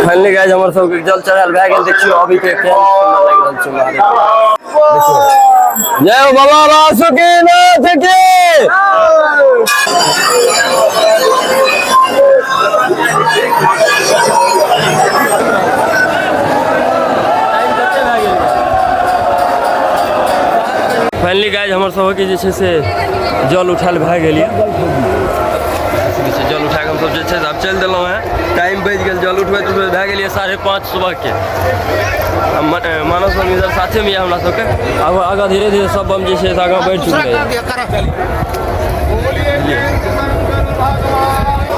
Finally guys हमर सबके जल चढ़ायल भए गेल। देखियौ अभी के केहन सुन्दर लागि रहल छै महादेव। देखियौ जय हो बाबा बासुकीनाथ की। फाइनली गाइस हमर सबके जे छै से जल उठायल भए गेल यऽ। जल उठा कऽ हमसब जे छै से आब चलि देलहुँ हेँ। टाइम बजि गेल, जल उठबैत उठबैत भए गेल यऽ 5:30 सुबहके। मानस बम इधर साथेमे यऽ हमरा सबके। आब आगाँ धीरे धीरे सब बम जे छै से आगाँ बढ़ि चुकलै।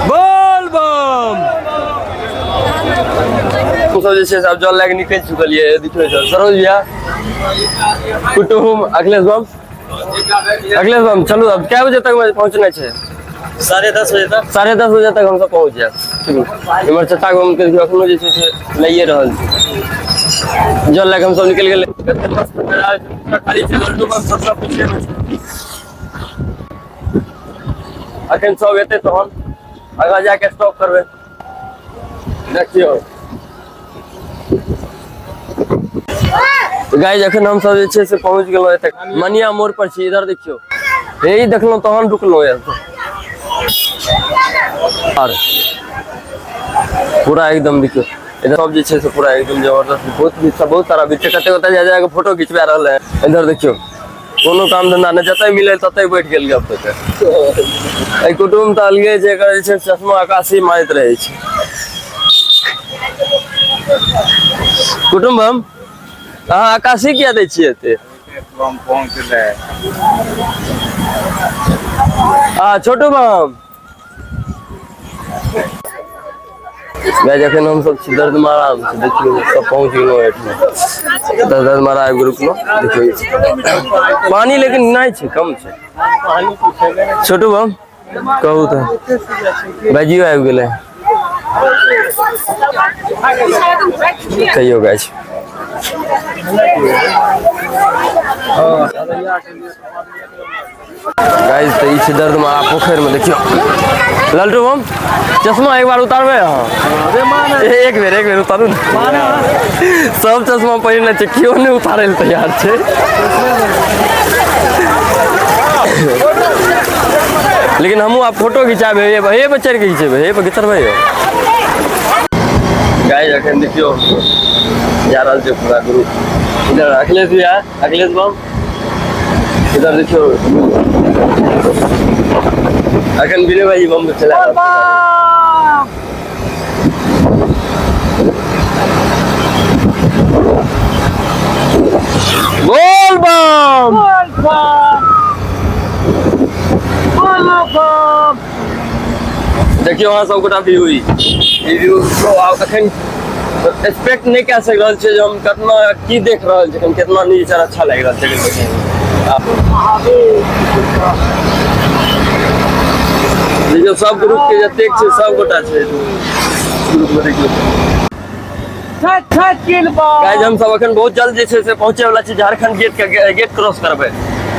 बोल बम। हमसब जे छै से आब जल लए कऽ निकलि चुकल यऽ। देखियौ सरोज भैया, कुटुम, अखिलेश बम, अखिलेश बम चलू। अब कै बजे तक पहुँचना छै? 10:30 बजे तक। 10:30 बजे तक हमसब पहुँच जायब। ठीक, इम्हर चचा बम के एखनो जे छै से लैए रहल छै। जल लए कऽ हमसब निकलि गेलै। खाली छै, लड्डू बम सब सब पीछे मे छै। अखन सब एतै तहन आगाँ जाके स्टॉप करबै। देखियौ गाइस अखन हम सब जे छै से पहुंच गेलहुँ एतऽ मनिया मोड़ पर छी। इधर देखियौ, हे ई देखलहुँ तहन रुकलहुँ एतऽ। आर पूरा एकदम देखियौ इधर सब जे छै से पूरा एकदम जबरदस्त, बहुत भी बहुत सारा बीच कते कते जा जाके फोटो खिंचवा रहल है। इधर देखियौ कोनो काम धंधा नहि, जतऽ मिले ततऽ बैठ गेल गप तक। एहि कुटुम्ब तऽ अलगे छै, एकर जे छै चश्मा आकाशी मारैत रहै छै। कुटुम्ब हम अहाँ आकाशी किया दै छियै एते? आ छोटू बम गाइस जखन हम सब छी दर्दमारा मे, देखियौ सब पहुंच गेलहुँ एहिठाम दर्दमारा आबि रुकलहुँ। देखियौ पानी लेकिन नहि छै, कम छै। छोटू बम कहू तऽ भाइजियो आबि गेलै। कहियौ गाइस। गाइस तऽ ई छै दर्दमारा पोखरिमे। देखियौ लल्टू बम चश्मा एक बार उतारबै अहाँ? एक बेर, एक बेर उतारू ने। सब चश्मा पहिरने छै, केओ नहि उतारै लए तैयार छै। लेकिन हमहूँ आब फोटो घिचाबै, हे पर चढ़ि कऽ घिचेबै, हे पर घिचबै। गाइस अखन देखियौ जा रहल छै पूरा ग्रुप। इधर अखिलेश भैया, अखिलेश बम इधर देखियौ अखन विनय भाई बम चला रहल छै। बोल बम, देखियौ अहाँ सब गोटा व्यू, ई व्यू अखन एक्सपेक्ट नहि कए सकि रहल छियै जे हम कतना की देख रहल छी, कितना नेचर अच्छा लागि रहल छै। देखियौ सब ग्रुप के जतेक छै सब गोटा छै ग्रुप में। देखियौ गाइस हम सब अखन बहुत जल्द जे छै से पहुंचे वाला छी झारखंड गेट के, गेट क्रॉस करबै।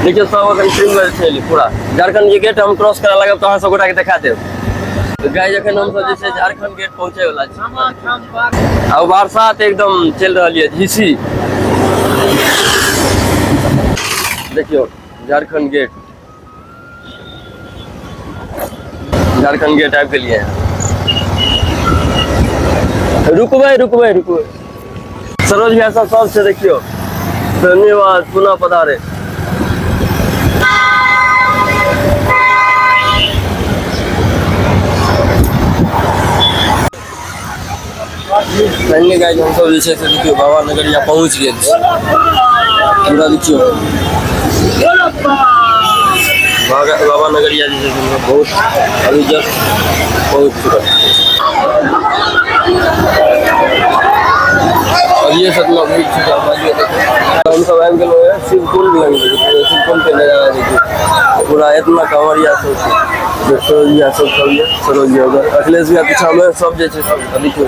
देखियौ सब अखन टीम में छै पूरा। झारखंड के गेट हम क्रॉस करऽ लागब तऽ अहाँ सब गोटा के देखा देब। तऽ गाइस अखन हम सब जे छै झारखंड गेट पहुंचे वाला छी। आ बरसात एकदम चलि रहल यऽ झीसी। देखियौ झारखंड गेट, झारखंड गेट आबि गेलियै। रुकबै रुकबै रुकबै। सरोज भैया सब सब छै। देखियौ धन्यवाद, पुनः पधारे। फाइनली गाइस हम सब जे छै से देखियौ बाबा नगरिया पहुँच गेल छी। पूरा देखियौ बाबा नगरिया जे छै से बहुत अभी जस्ट पहुँच चुकल। अभिये से इतना भीड़ छै। हम सब आबि गेलहुँ हैं शिवकुंड लग। शिवकुंड के नजारा देखियौ, पूरा इतना कांवरिया सब छै। सरोजिया सब सब ये सरोजिया उधर, अखिलेश भैया पीछा में, सब जे छै सब। देखियौ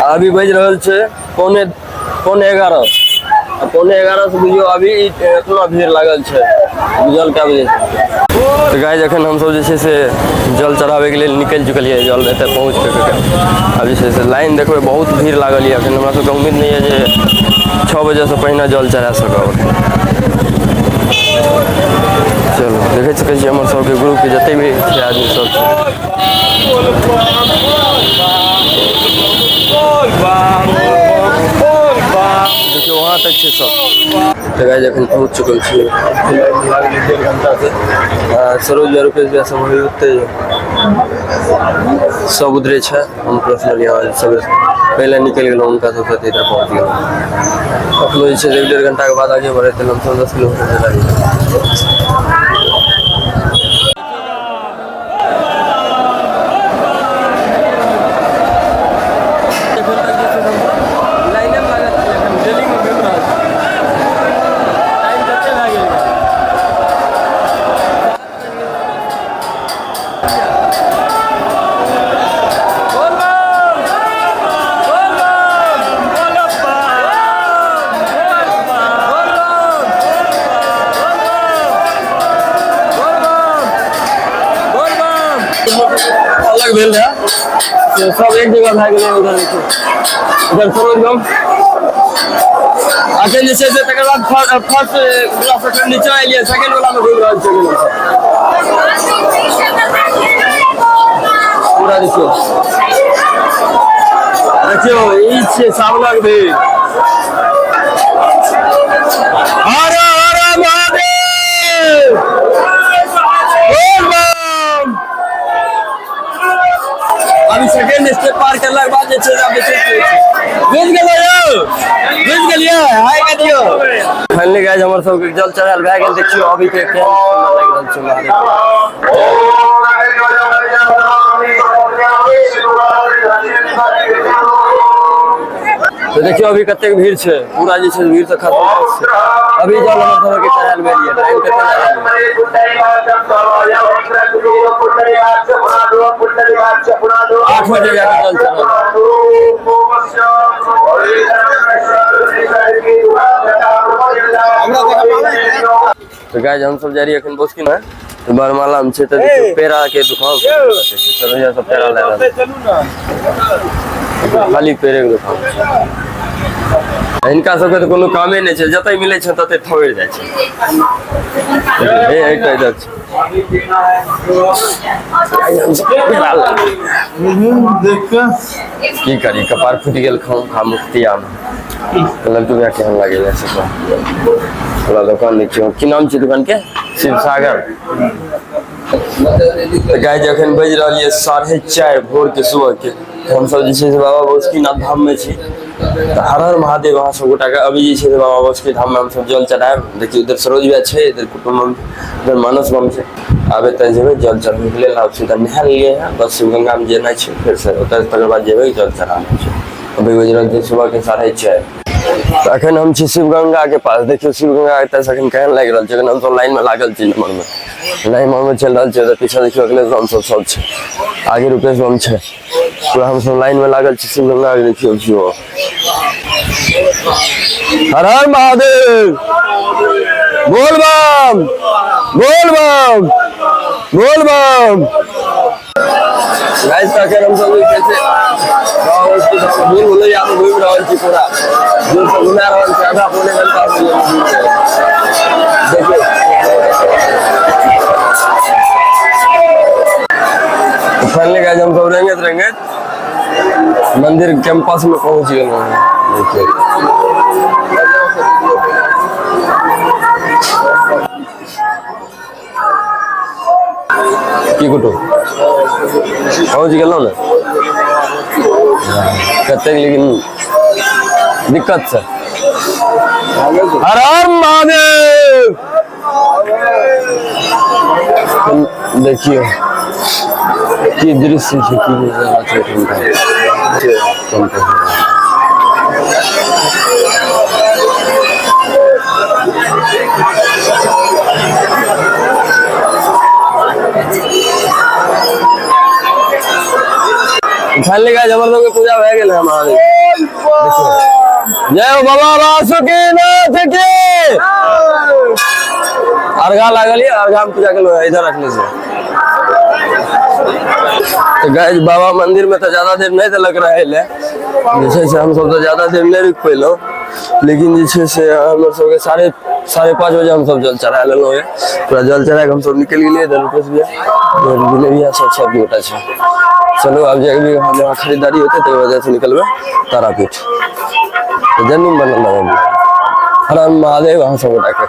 अभी बजि रहल छै 10:45, आ 10:45 से बुझियौ अभी इतना भीड़ लागल छै। बुझल कै बजे छै? तऽ गाइस अखन हमसब जे छै से जल चढ़ाबैके लेल निकलि चुकलियै जल एतऽ पहुँच कऽ आब जे छै से लाइन देखबै बहुत भीड़ लागल यऽ अखन हमरा सबके उम्मीद नहि यऽ जे 6 बजेसँ पहिने जल चढ़ा सकब। चलू देख सकै छियै हमर सबके ग्रुपके जते भी छै आदमी सब छै। देखियौ वहाँ तक छै सब। तऽ गाइस अखन पहुँच चुकल छियै, लागलै 1.5 घंटा से। सरोज भैया रुपेश भैया सब वही ओतै सब उधरे छै। हम पर्सनली यहाँ सब पहिले निकलि गेलहुँ हुनका सब साथे इधर पहुँच गेलहुँ। अखनो जे छै 1-1.5 घंटाके बाद आगे बढ़ैत लमसम 10 किलोमीटर लागि गेल। लाइने मे लागल छी एखन, रेलिंग मे घुमि रहल छी। टाइम कते भए गेल? अलग भेल रहै से सब एक जगह भए गेलै। उधर देखियौ उधर सरोज बम अखन जे छै से तकर बाद फर्स्ट वाला से अखन नीचा एलियै, सेकंड वाला मे घुमि रहल छियै हमसब। पूरा देखियौ देखियौ ई छियै सावनक भीड़। हर हर महादेव बोल बम। अभी सेकेंड स्टेप पार करलाके बाद जे छै आब जे छै बुझि गेलै यौ, बुझि गेलियै, हाय कऽ दियौ। फाइनली गाइस हमर सबके जल चढ़ायल भए गेल। देखियौ अभी के केहन सुन्दर लागि रहल छै महादेव। तऽ देखियौ अभी कतेक भीड़ छै, पूरा जे छै भीड़ तऽ खत्म छै। अभी जल हमर सबके चढ़ायल भेल यऽ। टाइम कते लागल? 8 बजे जाके जल चढ़ल। तऽ गाइस हमसब जा रही अखन बोस्की में बरमाला में छै। तऽ देखियौ पेड़ा के दुकान छै, सरोजा सब पेड़ा लए रहल, खाली पेड़े के दुकान छै। हिनका सबके तऽ कोनो कामे नहि छै, जतऽ मिलै छै ततऽ थोड़ि जाइ छै। हे एकटा इधर छै। की करी, कपार फूटि गेल खाम खा मुक्तिया में। लड्डू भैया केहन लागैया से पूरा दुकान देखियौ। की नाम छै दुकान के? शिव सागर। तऽ गाइस जखन बजि रहल यऽ 4:30 भोर के सुबह के, हमसब जे छै से बाबा बासुकीनाथ धाम में छी। तऽ हर हर महादेव अहाँ सब गोटा के। अभी जे छै से बाबा बासुकी धाम में हमसब जल चढ़ायब। देखियौ इधर सरोज भैया छै, इधर कुटुम्ब बम, इधर मानस बम छै। आब एतऽ जेबै जल चढ़बै के लेल। आब सीधा नहा लेलियै हँ, बस शिवगंगा में जेनाइ छै फेर से ओतऽ, तकर बाद जेबै जल चढ़ाना छै। अभी बजि रहल छै सुबह के 4:30। तऽ अखन हम छी शिवगंगा के पास। देखियौ शिवगंगा एतऽ से अखन केहन लागि रहल छै। अखन हमसब लाइन में लागल छी, नंबर में लाइन में चलि रहल छै। ओतऽ पीछा देखियौ अखिलेश बम सब सब छै, आगे रुपेश बम छै। पूरा हमसब लाइन में लागल छी शिवगंगा के। देखियौ छियो हर हर महादेव बोल बम बोल बम बोल बम। गाइस तऽ अखन हमसब जे छै से भूल भुलैया में घुमि रहल छी, पूरा जोर से घुमा रहल छी। आधा पौने घंटा हो गेल घुमि रहल। देखियौ फाइनली गाइस हमसब रेंगैत रेंगैत मंदिर कैंपस में पहुंच गेलहुँ हैं। देखियौ की कुटु पहुँच गेलहुँ ने कतेक, लेकिन दिक्कत छै। हर हर महादेव। देखियौ की दृश्य छै, की नजारा छै एखुनका। फाइनली गाइस हमर सबके पूजा भए गेल है महादेव। जय हो बाबा बासुकीनाथ की। अर्घा लागल ये, अर्घा में पूजा केलहुँ, इधर रखने से। तऽ गाइस, बाबा मंदिर में तऽ ज्यादा देर नहि देलक रहै लए। जे छै से हमसब तऽ ज्यादा देर नहि रुकि पेलहुँ, लेकिन जे छै से हमर सबके 5:30 बजे हमसब जल चढ़ा लेलहुँ। ये पूरा जल चढ़ा कऽ हमसब निकलि गेलियै। इधर रुपेश भैया, इधर विनय भैया, सब सब गोटा छै। चलू, आब जे भी जहाँ खरीदारी होतै, ताहि वजह से निकलबै तारापीठ। तऽ जन्म बनल रहब। हर हर महादेव अहाँ सब गोटाके।